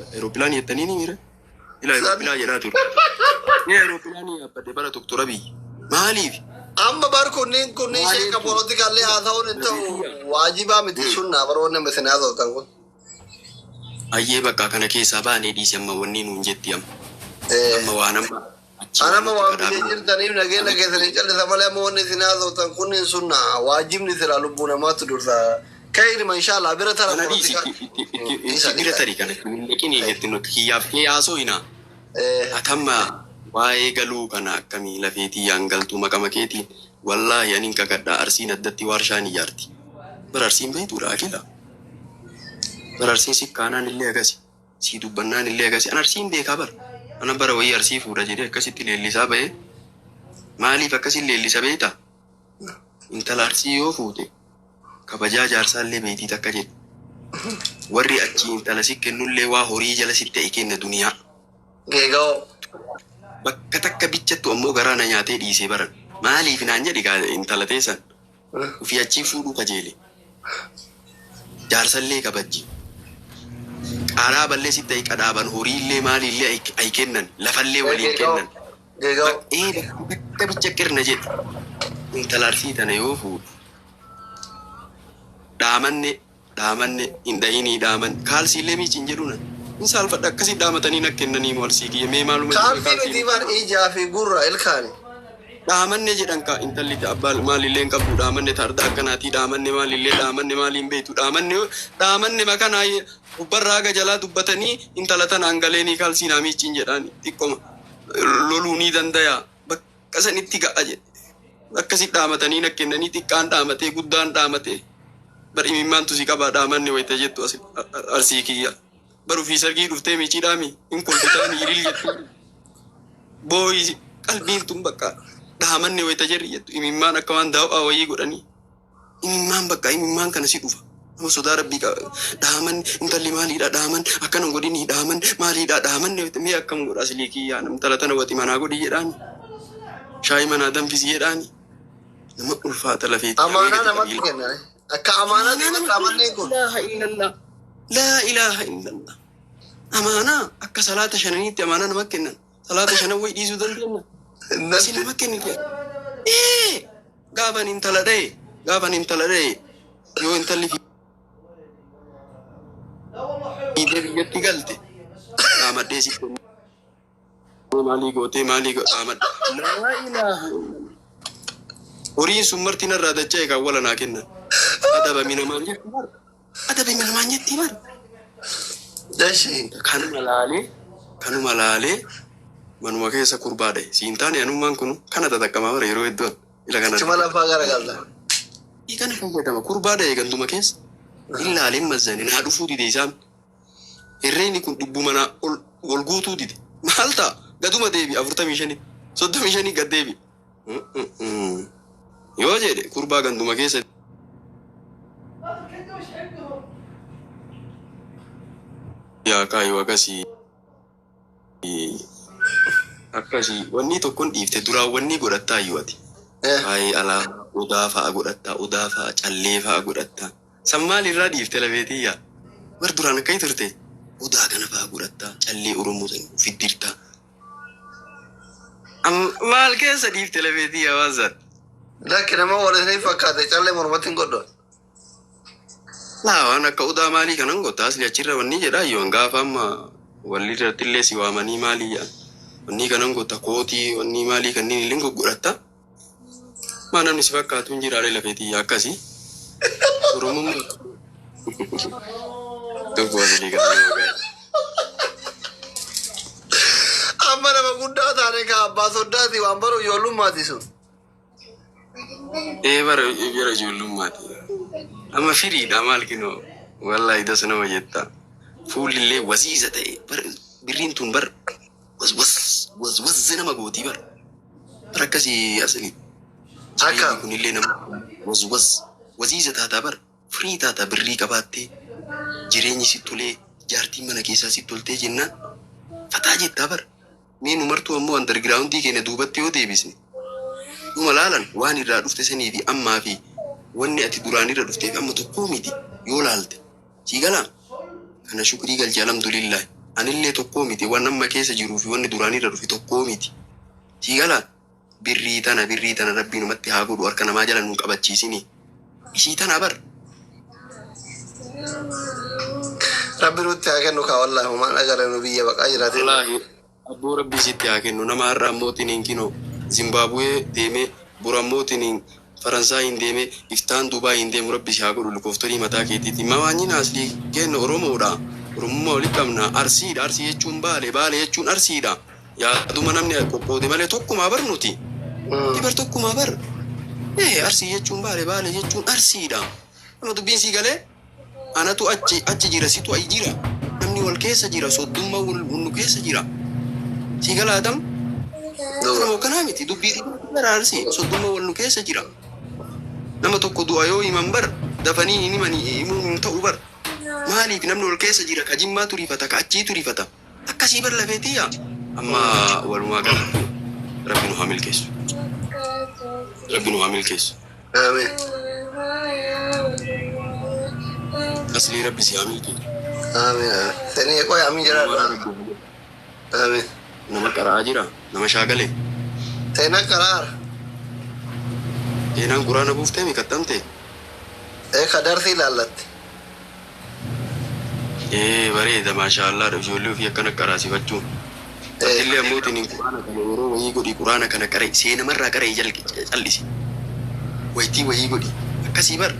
yaabbadha. Aeropilaanii jettanii ni mire? Ila aeropilaa jedhaa ture. Ni aeropilaanii yaabbadhe bara Doktor Abiy. Maaliif? Amma bar kunniin sheeka politikaallee haasa'uun hin ta'u, waajibaa miti, sunnaa bar wanni isin haasa'utan kun. Ayyee, bakka kana keessaa baanee dhiise. Amma wanni nuun jetti amma. Amma waan amma achi Anama waan waan nuti biyya kadhaa jirtaniif nageenya keessanii callisa malee, amma wanni isin haasa'utan kunniin sunnaa, waajibni sila lubbuu namaatu dursa. Kayrima inshallah bira tara Kana dhiisi. politikaa. Itti bira tarii kana hin jetti nuti kiyyaaf kee haasoo hinaa. Atamma waa'ee galuu kana akkamii lafeetii yaan galtuu maqama keetiin? Wallaahi anin kakadhaa, Arsiin addatti waarshaan ijaarti. Bara Arsiin beektuudha akila. Bara Arsiin si kaanaan illee akasi. Si dubbannaan illee akasi. An Arsiin beekaa bara. Ana bara wayii Arsii fuudha jedhee akkasitti leellisaa ba'ee. Maaliif akkasin leellisa beektaa? Intala Arsii yoo fuute kabajaa jaarsaallee beektii takka jedhu. Warri achii intala si kennullee waa horii jala sitti ta'e kenna duniyaa. Geega'oo. Bakka takka bichattu ammoo garaa na nyaatee dhiisee baran. Maaliif naan jedhi gaa intala teessan. Ufii achii fuudhuu kajeele. Jaarsallee kabajji. Qaraaballee sitti ta'e qadhaaban, horiillee maaliillee ay kennan, lafallee waliin kennan. Geega'oo. Ee, bakka bicha qirna jedhe. Intala Arsii tana yoo fuudhu. Dhaamanne dhaamanne hin dhayinii dhaaman, kaalsiillee miici hin jedhuna. Hin saalfadha, akkasii dhaamatanii na kennanii moo Arsii kiyya mee maaluma jedhee Kaalsii kaalsii miti bar, ijaa fi gurra ilkaani. Dhaamanne jedhan ka intalli abbaa maalillee hin qabdu, dhaamanne tarda akkanaatii, dhaamanne maalillee, dhaamanne maaliin beektu, dhaamanne dhaamanne makanaa gubbarraa haga jalaa dubbatanii intala tanaan galeenii kaalsii naa miiciin jedhaan, xiqqoma loluu ni dandaya bakka sanitti ga'a jedhe. Akkasi dhaamatanii na kennanii, xiqqaan dhaamatee guddaan dhaamatee bar, imimmaantu si qabaa dhaamanne wayita jettu Arsii kiyya. Bar ufii sargii dhuftee miiciidhaami hin kolfitaami ilil jettu booyi, qalbiin tun bakka dhaamanne wayita jerri jettu imimmaan akka waan daaw'aa wayii godhanii imimmaan bakka imimmaan kana si dhufa. Nama sodaa Rabbii qaba dhaaman, intalli maaliidha dhaaman, akkana godhini dhaaman, maaliidha dhaamanne mee akkam godha asilii kiyyaa? Intala tana waxi manaa godhi jedhaani, shaayii manaa danfisi jedhaani, nama ulfaata lafeetti. Amaanaa namatti kennan. Akka amaanaatti bakka amanneen kun. Laa ilaaha illallah. Laa ilaaha illallah. Amaanaa akka salaata shananiitti amaanaa nama kennan. Salaata shanan wayi dhiisuu dandeenya? Isin nama kennite. Ee, gaafan intala dha'e, gaafan intala dha'e, yoo intalli fiidee biyyatti galte dhaamadhee si kennee maalii gootee maalii dhaamadhe. Laa ilaaha illallah. Horiin sun marti narraa dacha'e kan wala naa kennan. Adabami namaan jetti bar. Adabami namaan jetti bar. Dashi. Kanuma laalee, kanuma laalee manuma keessa kurbaa dha'e. Siin taane anummaan kun kana tataqqamaa bara yeroo hedduu ila kana. Achuma lafaa garagalta. Kana fayyadama kurbaa dha'e ganduma keessa. Hin laaleen mazzane naa dhufuu dide isaan. Herreegni kun dhibbuma naa ol ol guutuu dide. Maal ta'a? Gaduma deebi, 45, 35 gad deebi. Yoo jedhe kurbaa ganduma keessa. Yaa kaayoo, akkasii akkasii wanni tokkon dhiifte, duraan wanni godhattaa iyyuu ati. Waa'ee alaa odaa fa'a godhattaa, odaa fa'a, callee fa'a godhattaa. San maal irraa dhiifte lafeetii yaa? Bar duraan akkamii turte? Odaa kana fa'a godhattaa, callee Oromoo san fiddirtaa. Maal keessa dhiifte lafeetii yaa waan san? Lakki, nama wal isinii fakkaate callee mormatti hin godhu. Laa, waan akka odaa maalii kanan gotta asli achirra wanni jedhaa iyyuu gaafa amma walli irratti illee si waamanii maalii jedhan. Wanni kanan gotta, kootii wanni maalii kanneen illee goggodhatta. Maa namni si fakkaatu hin jiraare lafeetii akkasii. Oromummaa. Tokko asli kan. Amma nama guddaa taane ka abbaa soddaati waan baru ijoollummaati sun. Ee, bara bara ijoollummaati. Amma firiidha maal kinoo. Wallaahi das nama jetta. Fuulli illee wasiisa ta'e. Birriin tun bar waswas waswas nama gootii bar. Bar akkasii asli. Akka. Jireenyi kunillee nama waswas wasiisa taataa bar. Firii taataa birrii qabaattee jireenyi si tolee, jaartiin mana keessaa si toltee jennaan fataa jettaa bar. Mee nu martuu ammoo undergroundii keenya duubatti yoo deebisne dhuma laalan, waan irraa dhufte sanii fi ammaa fi wanni ati duraan irra dhuftee fi amma tokkoo miti yoo laalte. Sii galaa? Kana shukrii galchi, alhamdulillahi. Anillee tokkoo miti waan amma keessa jiruu fi wanni duraanirra dhufe tokkoo miti. Sii galaa birrii tana rabbii numatti haa godhu harka namaa jala nu qabachiisini. Ishii tana bar. Rabbi nutti haa kennu kaa wallaahi homaan agarre nu biyya baqaa jiraate. Wallaahi abboo rabbii sitti haa kennu nama har'a ammootiin hin kinoo Zimbaabuwee deemee bor ammootiin hin Faransaay hin deemee iftaan Dubaay hin deemu rabbi si haa godhu likooftorii mataa keetiiti. Mawaanyiin aslii kennu Oromoodha. Oromummaa walitti qabna. Arsiidha. Arsii jechuun baale. Baale jechuun arsiidha. Yaaduma namni qoqqoode malee tokkumaa bar nuti. Bar tokkumaa bar. Arsii jechuun baale baale jechuun arsiidha. Nama dubbiin sii galee anatu achi achi jira situ achi jira. Namni wal keessa jira soddummaa wal nu keessa jira. Sii galaa adam. Nama kanaa miti dubbii gara arsii soddummaa wal nu keessa jira. Nama tokko du'a yoo himan bar dafanii hin himanii himuun hin ta'u bar. Maaliif namni wal keessa jira ka jimmaatu rifata ka achiitu rifata. Akkasii bar lafeetiyya. Amma walumaa galatti rabbi nu haa milkeessu. Rabbi nu haa milkeessu. Amiin. Aslii rabbi si haa milkeessu. Amiin. Sanii qoy amiin jedhaa. Amiin. Nama qara'aa jira nama shaagalee. Seenaa qaraara. Seenaan quraana buuftee mi kattamte? Ee ka darsii ilaallatti. Ee bareeda maashaallah ijoollee ofii akkana qaraasifachuun. Illee ammootiin hin quraana kana yeroo wayii godhi quraana kana qara'i seenamarraa qara'i callisi. Wayitii wayii godhi akkasii bar.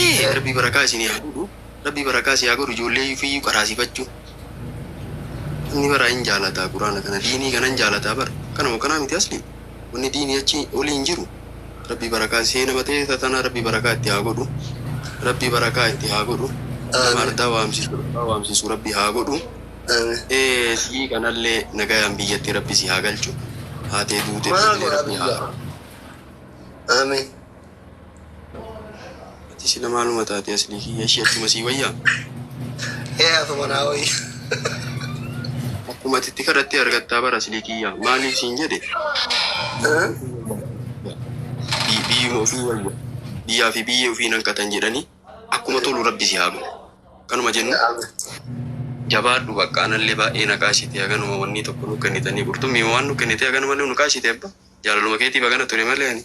Ee rabbi barakaa isinii haa godhu rabbi barakaa si haa godhu ijoollee ofii qaraasifachuu. Inni baraa hin jaalataa quraana kana diinii kana hin jaalataa bar kanuma kanaa miti asli wanni diinii achi olii hin jiru. Rabbi barakaa seenama ta'e tanaa rabbi barakaa itti haa godhu. Rabbi barakaa itti haa godhu. Nama ardaa waamsisu rabbi haa godhu. Amiin. Ee sii kanallee nagayaan biyyatti rabbi si haa galchu. Haatee duute Maal illee godhaa rabbi biyya? haa. Amiin. Ati sila maaluma taate aslii kiyya ishee achuma sii wayyaa. Ee asuma naa wayya. Akkuma ati itti kadhattee argattaa bara aslii kiyya maaliif siin jedhe biyyuma ofii wayya. Biyyaa fi biyya ofii nan qatan jedhanii akkuma tolu rabbi si haa godhu. Kanuma jennu jabaadhu bakka anallee baay'ee na kaasite haganuma wanni tokko nu kennitanii qurxummii waan nu kennite hagana malee nu kaasite abba jaalaluma keetiif hagana ture malee ani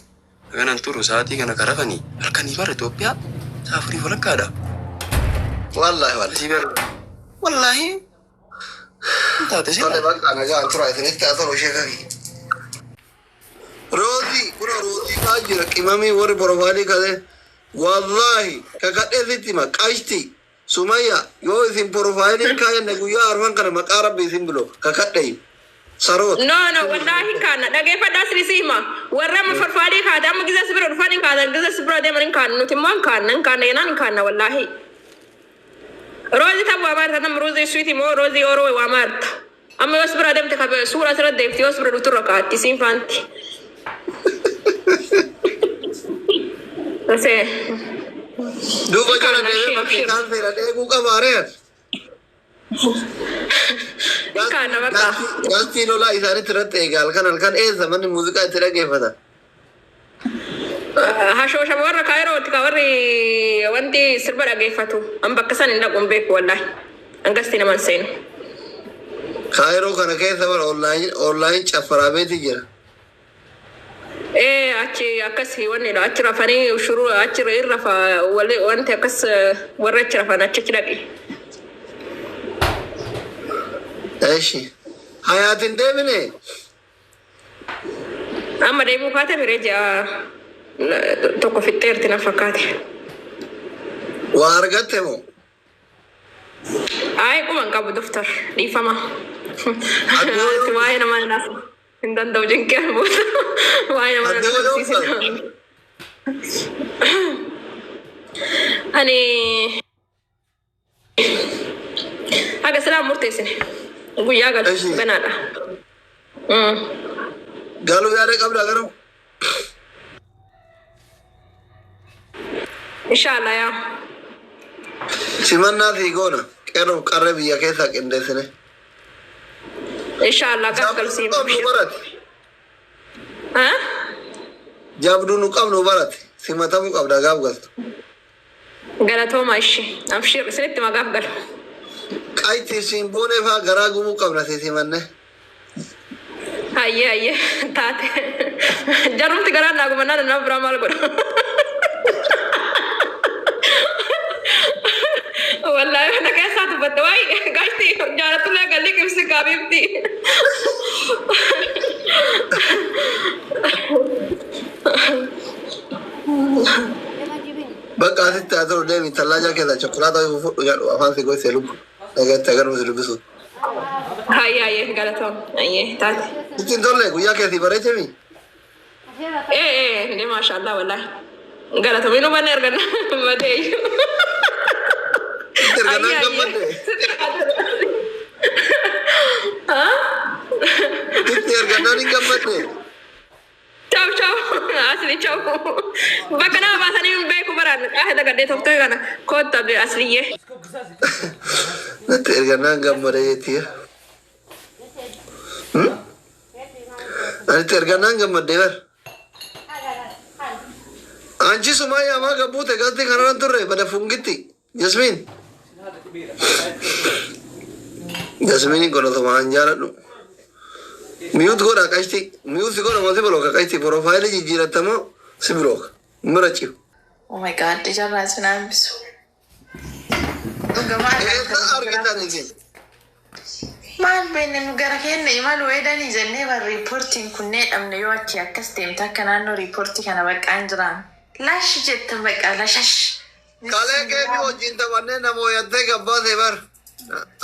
haganan turu sa'aatii kana karafanii halkanii bara Itoophiyaa sa'a afurii walakkaadha. Wallaahi wallaahi. Asii bara wallaahi hin taate Tole sila. bakka nagaan tura isinitti haa tolu ishee kaki. Roozii kun roozii maa jira qimamii warri borofaalii kalee wallaahi kakadhee sitti hima qashti sumayya yoo isin porofaayilii kaayanne guyyaa arfan kana maqaa rabbi isin bilo kakadhee saroota. No, no, wallahi kana dhageeffadhaa sirrii si hima. Warra amma farfaalii kaate amma gizee si bira dhufan hin kaatan gizee si bira deeman hin kaannu nuti immoo hin kaanna hin kaanna yenaan hin kaanna wallahi. Roozii tan waa maarta nama roozii suuti moo roozii oroo waa maarta. Amma yoo si bira deemte kabe suura asirra deemti yoo si bira dhuftu irra kaatti siin faanti. Rasee. Duuba jala Kaanna deemee ishee bakka abshir. isaan seera eeguu qabaaree. Hin kaanna bakka. Galtii lolaa isaanitti irratti eega halkan halkan eessa manni muuziqaa itti dhaggeeffatan. Hashoosha warra kaayirooti ka warri wanti sirba dhageeffatu. An bakka san hin dhaqu hin beeku wallahi. Hangasti naman seenu. Kaayiroo kana keessa bara onlaayin caffaraa beeti jira. Ee achi akkas wannidha achi rafanii shuruu achi irra rafa wanti akkas warra achi rafan achi achi dhaqi. Eeshi. Hayaatiin deebine. Amma deemuu kaate miree ji'a tokko fixxeerti na fakkaate. Waa argatte moo? Ayi quba hin qabu doftar dhiifama. Addoo Ati waa'ee nama naaf hin danda'u jinqee booda waa'ee nama Addoo naaf yoo barsiisina. Ani haga silaa murteessine guyyaa galu Eeshi. ganaadha. Galuu yaada qabdaa garuu? Inshallah yaa. Simannaa fi goona qeerroof qarree biyya keessaa qindeessine. Inshallah gaaf Jabduu nu galsiin. qabnu barate. Ha? Jabduu nu qabnu barate. Simatamuu qabda gaaf galtu. Galatooma ishee. Abshir isinitti magaaf galu. Qayti siin boonee faa garaa gubuu qabna simanne. Hayyee hayyee taate. Jarumti garaa naa gubannaa nama biraa maal godha? Wallaahi mana keessaa dubbatte waayee gaashti jaalatullee galii qibsi gaabiifti. Bakka asitti haa ta'u deemi tallaa keessa chokolaataa fudhu jedhu afaan si goysee lubbu. Dhagaatti agarru si dubbisu. Hayyee hayyee galatoom hayyee taate. Sitti hin tolle guyyaa keessi bareechemi. Ee ee ni maashaallah wallaahi. Galatoom inni hubanne erganna matee iyyuu. Sitti ergannaan gammadde. Sitti ergannaan hin gammadde. Ciao ciao asli ciao. Bakka nama baasanii hin beeku baraan qaahee dagadhee toftee kana kootta asliyyee. Natti ergannaan gammade jetti. Ani itti ergannaan gammadde bar. Anchi Sumayyaa maa gabbuute galti kanarran turre bada fungitti. Jasmiin. Jasmiin godhatuma an jaaladhu. Mute godha qashti. Mute si godha moo si block qashti. Profile jijjiirattamoo si block. Mira ciu. Oh my God, ijarraa isin hambisu. Dhugamaa. Eessa argitan isin? Maal beekne nu gara keenya imaluu eedanii jennee bar riippoortiin kunnee dhabne yoo achi akkas deemte akka naannoo riippoortii kana baqqaan jiraan. Lash jettan baqqaa lashash. Kalee geemii wajjin taphannee nama hoyattee gabbaate bar.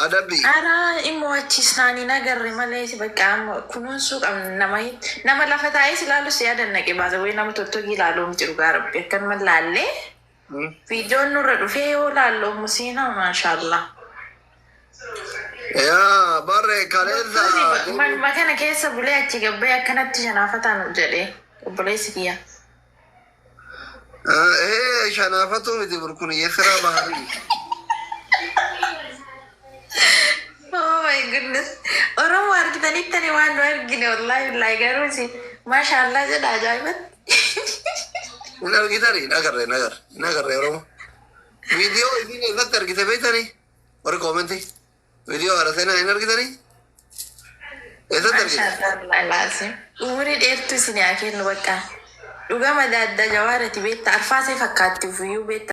Adabbi. Araa immoo achiis naanii nagarre malee bakka amma kunuunsuu qabna nama nama lafa taa'ee si ilaalu si yaadan naqe baasa wayii nama tottogii ilaaluu miti dhugaa rabbi akkanuma laallee viidiyoon nurra dhufee yoo laallu musiina maashaallah. Yaa barre kaleessa. Manuma kana keessa bulee achi gabbee akkanatti shanaafataan jedhee obboleessi kiyya. Ee shanaafatu miti burkun yeesiraa baharii. Oh my goodness. Oromoo argitanittani waan nu argine wallahi billahi garuu si maashaallah jedha ajaa'ibatti. Hin argitani hin agarre hin agarre hin agarre Oromoo. Viidiyoo isin eessatti argite beektani? Warri koomentii. Viidiyoo haara seenaa hin argitani? Eessatti argite? Maashaallah laazim. Umurii dheertuu isin haa kennu bakka. Dhugama daadda jawaarati beekta arfaasee fakkaatti ufiyyuu beekta.